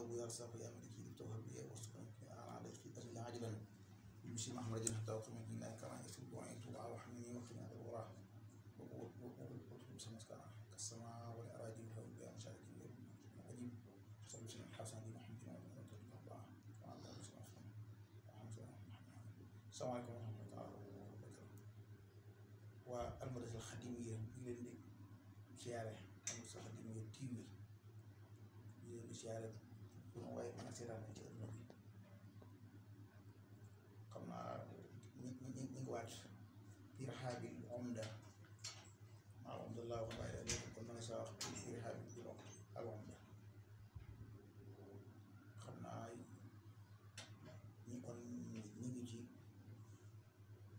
أبو يرزق يا ملكي لتوهب لي واسكن على في أجل عاجلا بمشي محمد حتى أقوم بالله كما يسلك وعيت وحمني وقني على الوراء وقلت سمسك كالسماء والأراضي والهواء بأن شارك القديم صلى الله عليه حسن بن محمد الله وعلى آله وصحبه السلام عليكم ورحمة الله وبركاته. والمدرسة الخديمية يلين زيارة المدرسة الخديمية تيوي يلين زيارة waaye man seetaan nañ ci adduna bi xam naa ñi ngi waat irhaabil umda maa umdallah wa bàyyi léegi kon mën a sa wax irhaabil bil al umda xam naa ñi kon ñi ngi ci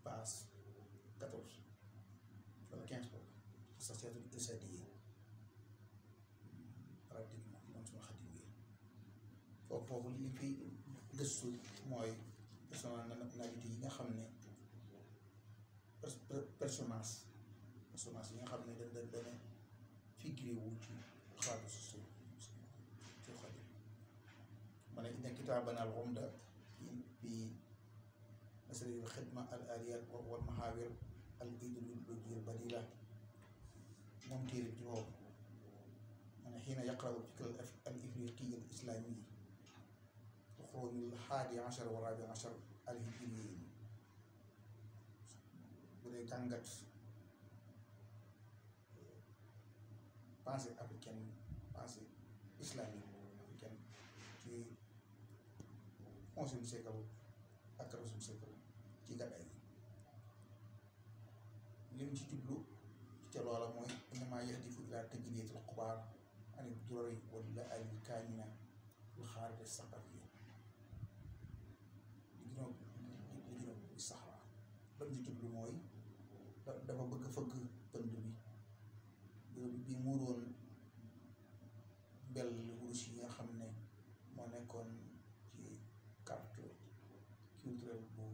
page 14 wala 15 boobu société irshadiya pratiquement moom suma xadim yi foofu li fi gëstu mooy personnalité yi nga xam ne personnage yi nga xam ne dana figuré wu ci xaatu si ci xadim ma ne inna kitaaban al umda fi nasril xidma al aliyat wal mahawir al idéologie al badila moom téere bi ci boobu ma ne xiina yaqra'u fikr al ifriqi al islami القرون الحادي عشر والرابع عشر الهجري بدي جانغات pensée africaine pensée islamique africaine ci 11e siècle ak 14e siècle ci gàddaay yi lim ci jublu ca loola mooy innama yahdifu ila tajdiyatil xubaar ani durari wala al kaamina lu xaarite saqafiya li gën a saxra lam ci jublu mooy dafa bëgg a fëgg pënd bi mu doon mbell wurus yi nga xam ne moo nekkoon ci carte culturelle bu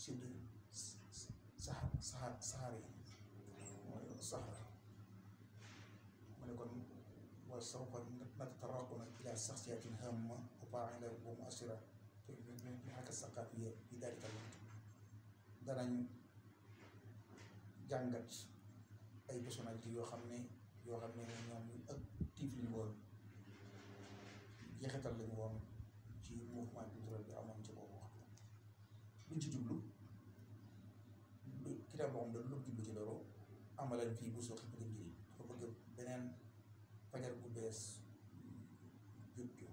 sud saxaar yi mooy saxra mu ne kon wa sawfa natataraqu nag ila shakhsiyatin hamma wa fa'ila wa mu'assira fi haka saqafiyya bi dalika danañ jàngat ay personnalité yoo xam ne ñoom ñu actif lañu woon jeexital lañu woon ci mouvement culturel bi amoon ci boobu waxtu luñ ci jublu kitaab boo xam ne lu jublu ci loolu amaleen fii bu soxla bu njëriñ dafa bëgg beneen fajar bu bees juddu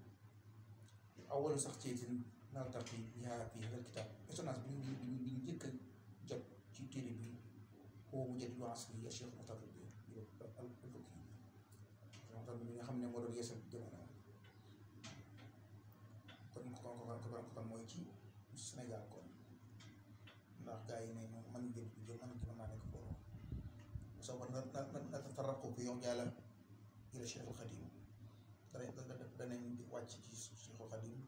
awalu sax ci nal tax bi yaa fii xel kitaab personnage bi ñu njëkk a jot ci téere bi koo mu jël luwaas bi ya Cheikh Moussa bi al-Fouki bi nga xam ne moo doon yeesal jamono kon mooy ci Sénégal kon ndax gars yi ne ñoom mën ngeen di jël mën naa nekk borom soo ko na tataraqu ko yow jàlla ila Cheikhul Khadim danañ wàcc ci Cheikhul Khadim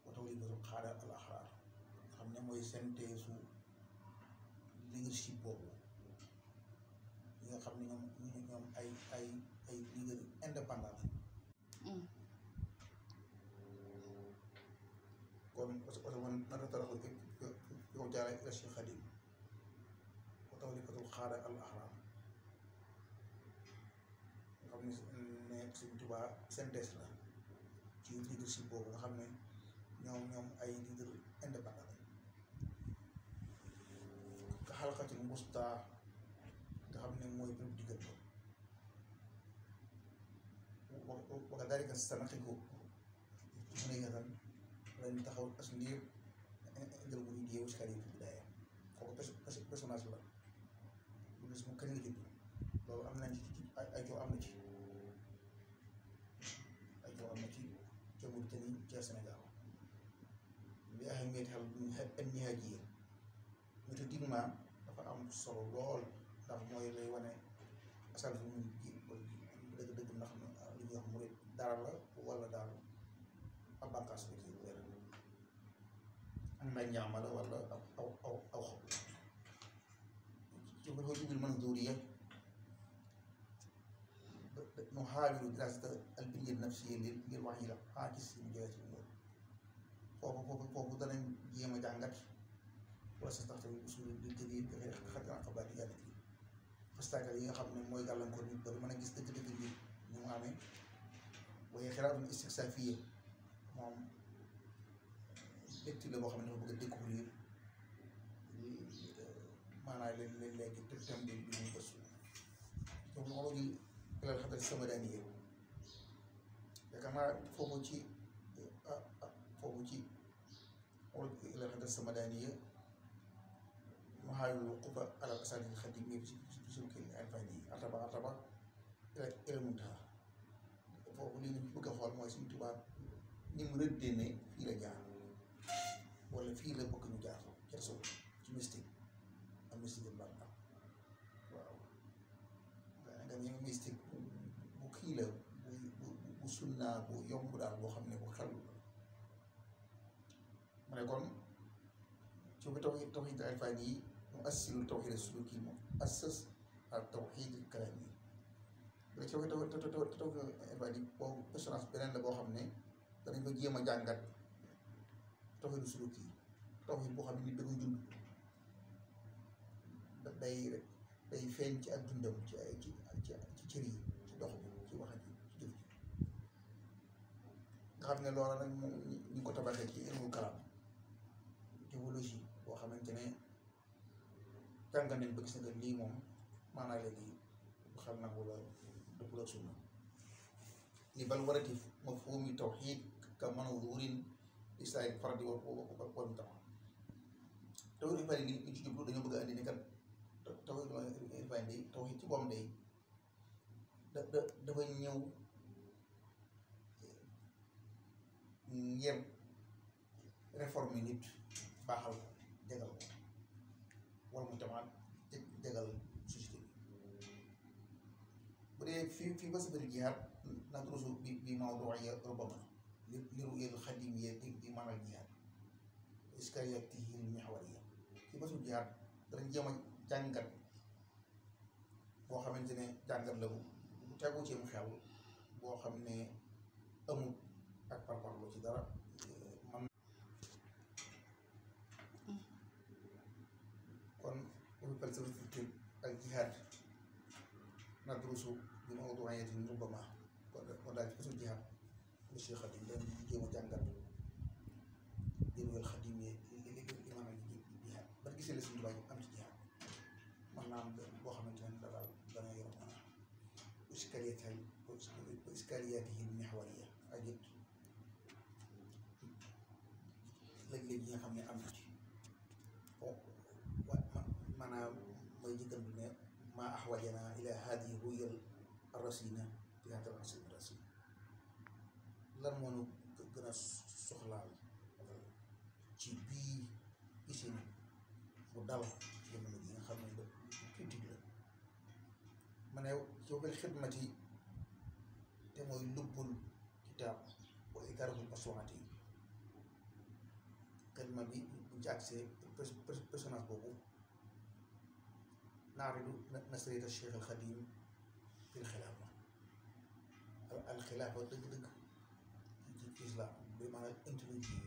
wa tawlibatul xaada al axraar nga xam ne mooy synthèse leadership boobu ñi nga xam ne ñoom ay leader indépendant kon parce que man naka taraxul yow jaaree ila Cheikh Khadim wa tawlibatul xaada al axraar nga xam ne Sëñ Tuubaa synthèse la ci leadership boobu nga xam ne ñoom ay leader indépendant ka xalqatil mustaa nga xam ne mooy béréb diggante waka dalika sanaqiku mu ne yatan lañ taxaw as ndiir ngir bu ñu yeewu si kàddu yi bidaaya kooku personnage la bu ne suma kañ la judd loolu am nañ ci ay coow am na ci ca Mauritanie ca Sénégal li ahmiyati xel an-nihaajiya méthodiquement dafa am solo lool ndax mooy lay wane asal fi mu dëgg-dëgg ndax li ñuy wax murid dara la wala daal ab bànqaas bi kii wér am na ñaama la wala aw xob ci ba jubil mën dóoriya نحاول دراسة البنية النفسية للوعي العاكس لمجالات الأمور فوق دanañ jéem a jàngat wala sa taxte usul الجديد غير خط عقبات التي obstacle yi nga xam ne mooy gàllankoor nit ba du mën a gis dëgg-dëgg bi ni mu amee waaye xiraatun istiksaafiya moom lecture la boo xam ne dafa bëgg a découvrir maanaam léegi thème bi muy gëstu donc lu ma ji ilal xadar samadaaniya yaakaar naa foofu ci ilal xadar samadaaniya mu xaayul wuqufa alal asaaliil xadiimiyya bi sulukil irfaani ataba ilal muntaha foofu li ñu bëgg a xool mooy suñu tubaab ni mu rëddee ne fii la jaar wala fii la bëgg ñu jaar ca suuf ci mystique am mystique yu bari waaw nga ne mystique bu kii la bu sunnaa bu yomb daal boo xam ne bu xel ma ne kon ci bi tawxiid irfaani yi mu assilu tawxiid suluki mu assas ak tawxiid kalaami yi ci tawxiid irfaani yi boobu assurance beneen la boo xam ne danañ ko jéem a jàngat tawxiid suluki yi tawxiid boo xam ne nit da koy dund day feeñ ci ak dundam ci cër yi ci dox bi ci wax ji ci jëf ji nga xam ne loola nag moom ñu ko tabaxee ci ilmul kalaam théologie boo xamante ne jàngal nañ ba gis nga lii moom maanaa léegi xam na wala dëppul ak sunna li bal waratif mafhumi tawxiid ka manzuurin lisaa'il fardi wal mujtama tawxiid irfaani li ñu ci jublu dañoo bëgg a andi ne kat tawxiid irfaani day tawxiid ci boom day dafa ñëw ngir réformer nit baaxal ko jagal ko wala mu tamaat jagal société bi bu dee fii ba sabari jihaad nadrusu bi mawduu'iyya rubbama li ru'yal xadimiyya bi maanaam jihaad iskaaliyatihi al-mihwariyya fii ba sabari jihaad danañ jéem a jàngat boo xamante ne jàngat la bu tegu ci mu xel boo xam ne amul ak parparloo ci dara man kon bu falsafatul al jihaad nadrusu bi mawdu'iyyatin rubbama kon daal ci fasul jihaad lu Cheikh Xadim dañ jéem a jàngat jëmwel Xadim yi li maanaam jihaad ban gisee la suñu tubaab yi am ci jihaad man naa am boo xamante ne daal dana yor maanaam iskaaliyatihi al-mihwariyya ak it léeg-léeg yi nga xam ne am na ci maanaam mooy jëkkandu ne maa ahwajanaa ila haadihi ruyal arrasina fi haadaa al-asr ar-rasin lan moo nu gën a soxlaal ci bii gisin bu dal jamono ji nga xam ne da critique la ma ne ci wàllu xidmati te mooy lubbul kitaab wa idaaratul masuwaati yi xidma bi bu ci accès personnage boobu naaridu nasriyata Cheikh al Xadim fil xilaafa al xilaafa dëgg-dëgg ci islam bi maanaam introduire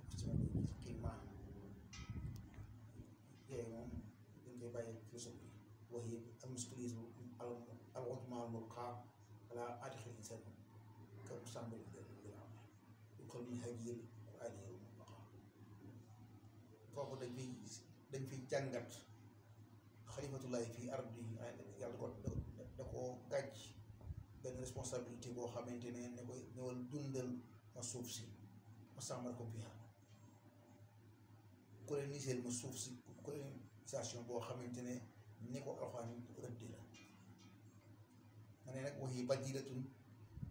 épistémologie climat yooyu moom dañ koy bàyyi philosophie wax yi al mas'uuliyatu al uzmaa al mulqaa ala aatiqi al insaan ka mustaaqbal bil amal yuqal min hadiyi al qur'aaniyya al mutlaqa foofu dañ fiy jàngat xalifatullahi fii ardi yàlla da ko gàcc benn responsabilité boo xamante ne koy ñëwal dundal ma suuf si ma sàmmal ko biir coloniser ma suuf si colonisation boo xamante ne ni ko alxuraan rëddi la ma ne nag waxi badilatun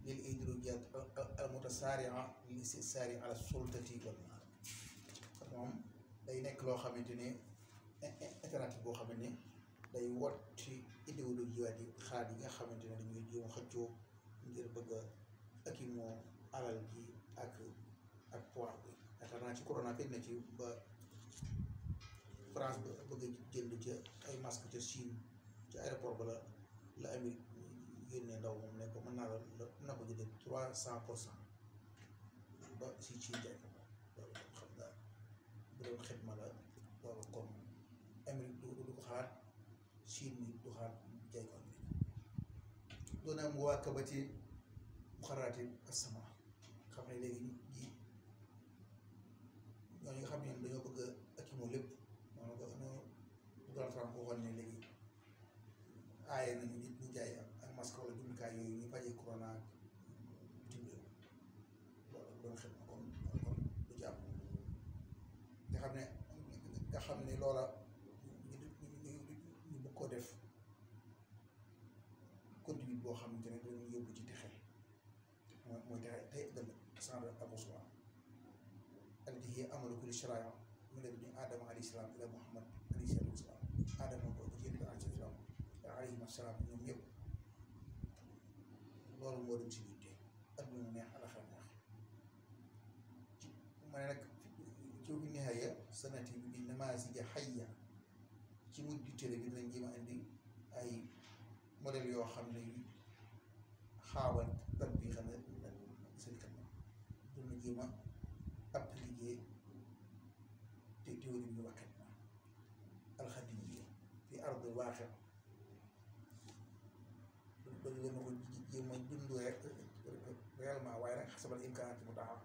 lil idéologiyaat al mutasaari'a lil istissaari ala sultati wal maal moom day nekk loo xamante ne alternative boo xamante ne day wot ci idéologiyaat yi xalaat yi nga xamante ne dañuy jéem xëccoo ngir bëgg a ak i moo alal ji ak poids bi yaakaar naa ci corona fekk na ci ba France ba bëgg a jënd ca ay masque ca Chine ci aéroport ba la Amérique yónnee ndaw moom ne ko mën naa la na ko jëndee 300% ba si jaay ko loolu xam nga bu doon xidma la loolu comme Amérique du ko xalaat Chine bi du xalaat jaay ko Amérique doon am waa kabati mu xaraati asama xam ne léegi ji ñooñu nga xam ne dañoo bëgg ak moo lépp noonu ko Donald Trump waxoon ne léegi aaye nañu nit ñu jaay ak masque wala jumtukaay yooyu ñu fajee corona bitim réew loolu doon xet na kon du ci am nga xam ne loola ñu bëgg koo def conduite boo xamante ne dañu yóbbu ci texe mooy texe tey ëllëg sans abosement allati hiya amalu kulli sharaia min laduni Adama alayhi salaam ila Muhammad alayhi salaatu wa salaam Adama ko ci yéen alayhi salaam alayhi salaam ñoom ñëpp loolu moo dem si yitte adduna neex alaxira neex ma ne nag ci nihaaya sanati bi namaasija hayya ci mujj téere bi dinañ jéem a indi ay modèle yoo xam ne yu xaawal tatbiix na seen kanam dina jéem a appliquer te théorie bi ñu waxee alxadiyya fi ardil waaqi loolu la ma ko jéem a dund rek réellement waaye nag xasabal imkaanaat mu taxaw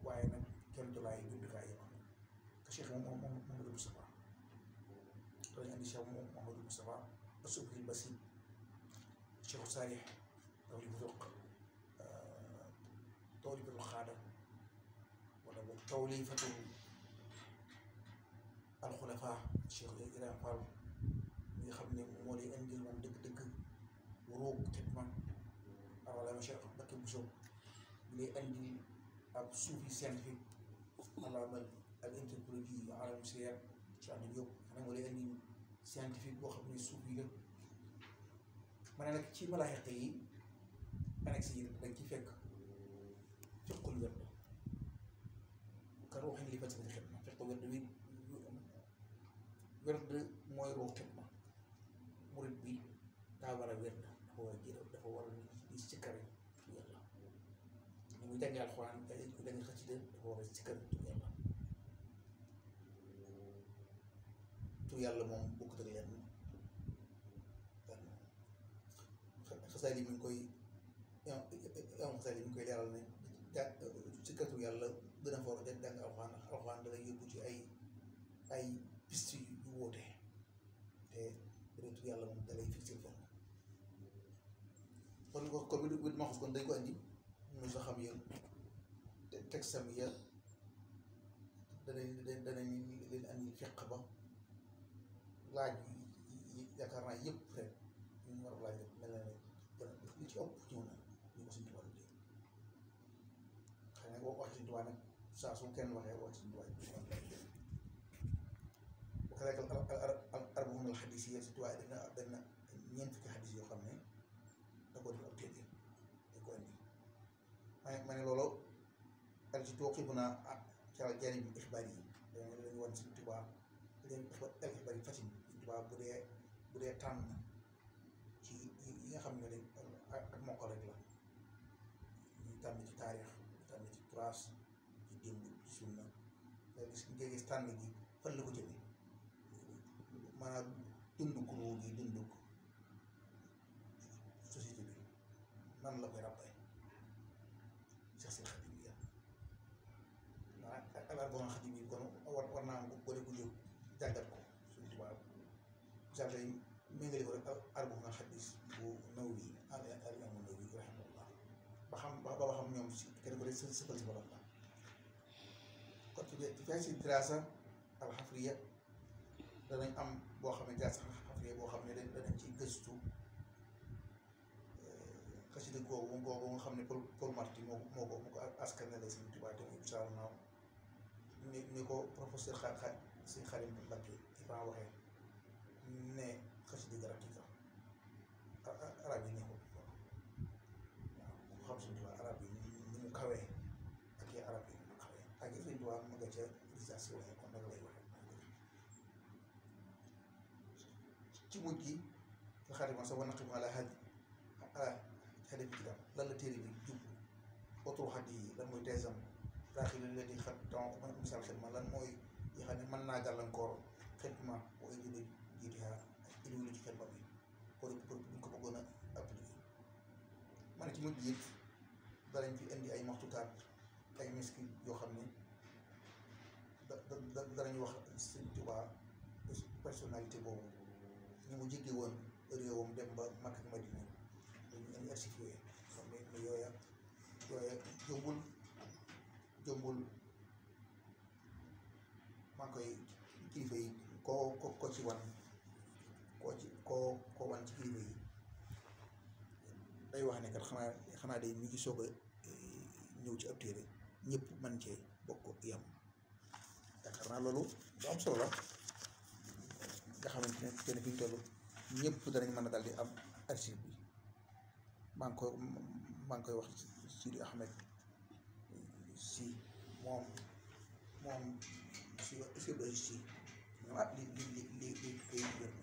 waaye nag kenn tolaay jumtukaay yi am ka Cheikh Mouhamadou Moustapha dañu andi Cheikh Mouhamadou Moustapha asubhil basit Cheikh Saalih tawlifatul xaada wala boog tawlifatul alxulafa Cheikh Ibrahima Fall mi nga xam ne moo lay indil moom dëgg-dëgg ruug xidma alwalama Cheikh Mbacké Bousso mi lay indil ab suufi scientifique alamal al anthropologie alam siyaat ci ànd bi yëpp xanaa moo lay indil scientifique boo xam ne suuf yi la ma ne nag ci malaaxiq yi annexe yi dañ ci fekk fiqul werd ka ruuxin li falsafati xidma fiqul werd wi werd mooy ruux xidma murit bi daa war a werd dafa war a di sikkar yàlla ni muy jàngee alxuraan dañuy xasida dafa war a sikkar yàlla tur yàlla moom bokkut ak lenn xasaay yi mi ngi koy xasaay yi mi ngi koy leeral ne sikkar tur yàlla gën a foor jàng alxuraan da lay yóbbu ci ay piste yu wóote te tur yàlla moom da lay fixé fenn kon wit maxus kon dañ ko andi mu sa xam yéen texam ya danañ leen andi fiq ba laaj yi yaakaar naa yëpp rek ñu war a laaj rek mel na ne li ci ëpp ñëw na ñu ko suñu tubaab bi xëy na wax suñu tubaab nag saa su kenn waxee wax suñu tubaab bi bu ko rekal arba'uun al xadis yi suñu tubaab def na ñeent fukki xadis yoo xam ne da ko def ab téere da ko indi ma ne loolu ak ci tooxi naa ca jaanib bi ixbaar yi dañu wan suñu tubaab leen ixbaar yi fatin suñu tubaab bu dee tànn ci yi nga xam ne dañ ak mokk rek la ñu tànn ci taarix ñu tànn ci turaas ci démb ci sunna nga gis tànn gi fan la ko jëmee maanaam dund ko ruu gi dund ko société bi nan la koy ràbbay Seex Seydi Xaadim bi al-arba'uun Xaadim yi kon war naa am gone gu jóg jàngat ko suñu tubaab misaal tey méngale ko rek arba'uun xadiis bu Nawawi al-imaam Nawawi rahimahullah ba xam ñoom si kenn ko rek sëfal si borom la kon fi si diraasa al-xafriya danañ am boo xam ne diraasa al-xafriya boo xam ne danañ ci gëstu xasida googu nga xam ne Paul Marty moo ko askanale Sëriñ Tuubaa te muy Saar Naaw ni ko professeur Sëriñ Xaadim Mbakke Ibrahima waxee ne xasida garab yi arab yi neexul waaw ku xam Sëriñ Tuubaa arab yi ni mu kawee ak yi arab yi ni mu kawee ak yi Sëriñ Tuubaa ma nga ca réalisation yi kon nag lay waxee ci mujj gi nga xaarima sa wanaqim ala hadi kitab lan la téere bi jub otul xat yi lan mooy teesam daaxi li leen di xat donc misaal xidma lan mooy yi xam ne mën naa gàllankoor xidma boo jële jiitiha idéologie xidma bi pour buñ ko bëggoon a appliquer ma ne ci mujj it danañ fi indi ay maxtutaat ay miski yoo xam ne danañ wax Sëñ Tuubaa personnalité boobu ñu mu jéggi woon réewam dem ba Makka ak Madina dañu indi archive yooyu xam ne yooya jombul maa ngi koy kilifa yi ko ci wan koo wan ci kilifa yi day wax ne kat xanaa day mi ngi soog a ñëw ci ab téere ñëpp man cee bokk yam yaakaar naa loolu lu am solo la nga xamante ne kenn fi ñu toll ñëpp danañ mën a daal di am archive bi maa ngi koy wax Sidi Ahmed si moom si ñoom li koy wér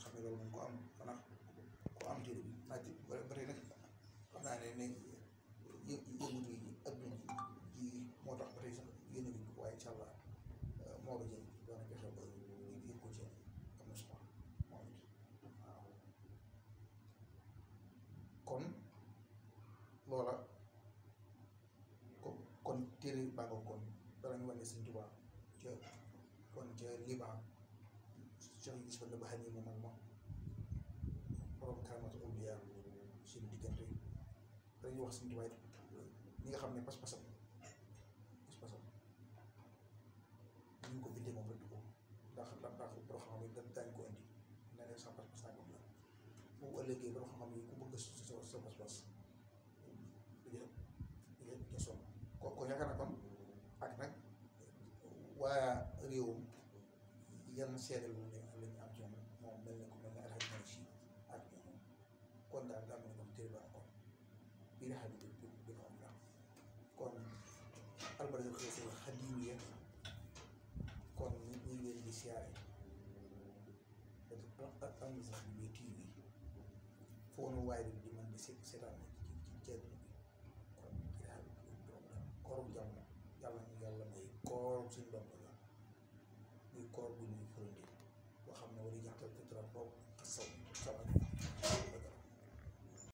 xam ne loolu moom ko am xanaa ko am téere bi naaj ba tey nag xam naa ne yëngutu yi adduna ji moo tax ba tey sax yéen a waaye incha allah moo ba jël doon fexe ba yëg ko ci am na solo moom it waaw kon loola kon téere bàngoo kon danañ wane Sëñ Tuubaa ca Liban Cheikh yi gis fa la ba xam ne moom ak moom borom karamatu awliya seen diggante dañuy wax Sëñ Tuubaa ñi nga xam ne pas-pasam ñu ngi ko bindee moom rek ko ndax borom xam-xam yi daañu ko indi ne ne sa pas-pas nangam la bu ëllëgee borom xam-xam yi ku bëgg sa pas-pas du sonn ko yaakaar na kon ak nag waa réewum yan seedal lu ne lañu am ci moom mel ne ko mel ne alxaj mel si ak ñoom kon daal daa mel ne comme téere ba kon biir xam bi ko am la kon albaraka xëy xadimiya kon ñu leen di siyaare ak am sax bi TV foo nu waaye di mën di seetaan ci ceeb bi kon kooru jàmm yàlla may koor suñu bopp la muy koor bu ñuy fërënde boo xam ne wala jaxtal fitra boobu saw